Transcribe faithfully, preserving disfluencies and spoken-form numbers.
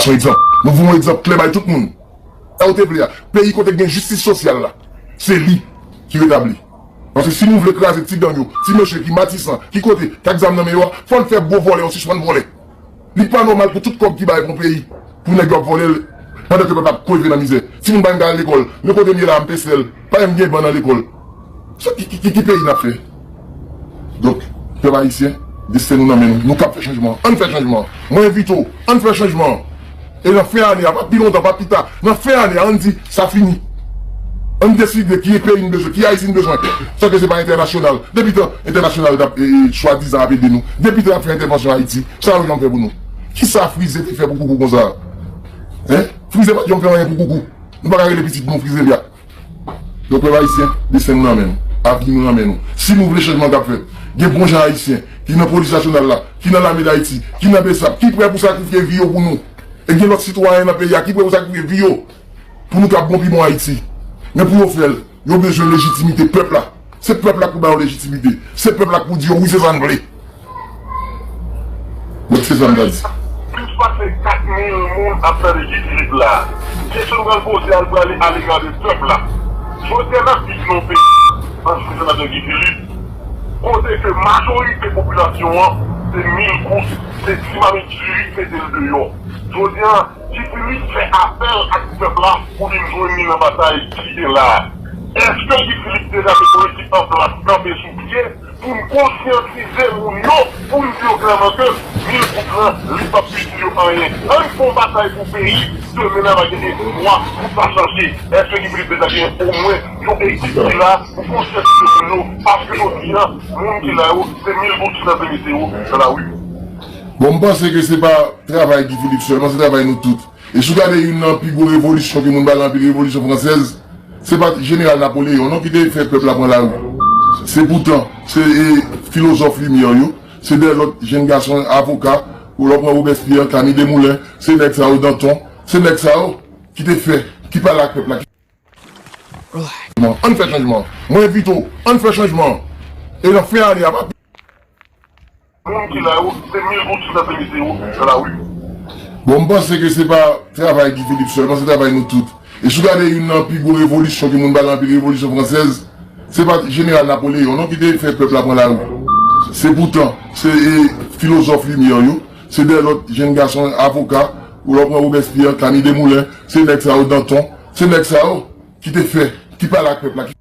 Yon egzanp. Nou voye yon egzanp klè bay tout moun. Sa w te vle a. Peyi kote gen jistis sosyal la, se li ki retabli. Paske si nou vle kraze ti gang yo, ti mesye ki Matisan, ki kote, k ak zam nan men yo a, fò n fè gwo vòlè yo sispann vòlè. Li pa nòmal pou tout kòb ki bay pou yon peyi, pou nèg yo ap vòlè l, pandan ke pèp ap kreve nan mizè. Timoun pa menm ka al lekòl. Men kote m ye la, m pèsèl. Pa menm gen ban nan lekòl. Sa ki, ki, ki, ki peyi n ap fè? Donk, pèp ayisyen, desten nou nan men nou. Nou kab fè chanjman. Ann fè chanjman. Mwen envite w, ann fè chanjman. E nan fen ane a, pa pi lontan, pa pi ta, nan fen ane a, ann di, sa fini. Ann deside ki peyi n bezwen, ki Ayiti n bezwen. San ke se pa entènasyonal. Depi tan entènasyonal t ap, e, e, swadizan ap ede nou. Depi tan y ap fè entèvansyon Ayiti, sa yo janm fè pou nou? Kisa Frize te fè pou Koukou konsa? Hein? Frize pa t janm fè anyen pou Koukou. Nou pa ka rele pitit nou Frizelya. Donk, pèp ayisyen, desten nou nan men nou. Avni nou nan men nou. Si nou vle chanjman k ap fèt, gen bon jan ayisyen ki nan polis nasyonal la, ki nan lame Dayiti, ki nan BSAP, ki prè pou sakrifye vi yo pou nou. E gen lòt sitwayen nan peyi a ki prè pou sakrifye vi yo pou nou kab bon pi bon Ayiti. Men pou yo fè l, yo bezwen lejitimite pèp la. Se pèp la k pou ba yo lejitimite. Se pèp la k pou di yo wi, se sa n vle. Donk, se sa m ta di. Plis pase kat mil moun ap tande Guy Philippe la. Kesyon nou pral poze a, l prale alega de pèp la. Jodi a, n ap viv nan yon peyi, an reprezantan Guy Philippe, kote ke majorite popilasyon an, se mil goud, se ti mamit diri k mete l deyò. Jodi a, Guy Philippe fè apèl ak pèp la pou vin jwenn li nan batay ki gen la a. Èske Guy Philippe deja met yon ekip an plas, kanpe sou pye, pou n konsyantize moun yo, pou n di yo klèman ke mil goud lan, li p ap itil yo anyen? Ann fè yon batay pou peyi, demen n a va gen espwa pou sa chanje. Èske Guy Philippe deja gen omwen yon ekip ki la pou konsyantize moun yo? Paske jodi a, moun ki la yo, se mil goud ki nan mete yo nan lari. Bon, m panse ke se pa travay Guy Philippe sèlman, se travay nou tout. E si w gade youn nan pi gwo revolisyon ke moun pale anpil, revolisyon fransèz, se pa t jeneral Napoleyon non ki te fè pèp la pran lari. Se poutan, se, e, filozòf limyè yo, se de lòt jenn gason avoka, ou lè w pran Robespierre, Camille Desmoulins, se nèg sa yo, Danton, se nèg sa yo ki te fè, ki pale ak pèp la, ki Bon, ann fè chanjman. Mwen envite w, ann fè chanjman. E nan fen ane a, pa moun ki la yo, se mil goud ki nan mete yo nan lari. Bon, m panse ke se pa travay Guy Philippe sèlman, se travay nou tout. E si w gade youn nan pi gwo revolisyon ke moun pale anpil, revolisyon fransèz, se pa t jeneral Napoleyon non ki te fè pèp la pran lari. Se poutan, se, e, filozòf limyè yo, se de lòt jenn gason avoka, ou lè w pran Robespierre, Camille Desmoulins, se nèg sa yo, Danton, se nèg sa yo ki te fè, ki pale ak pèp la, ki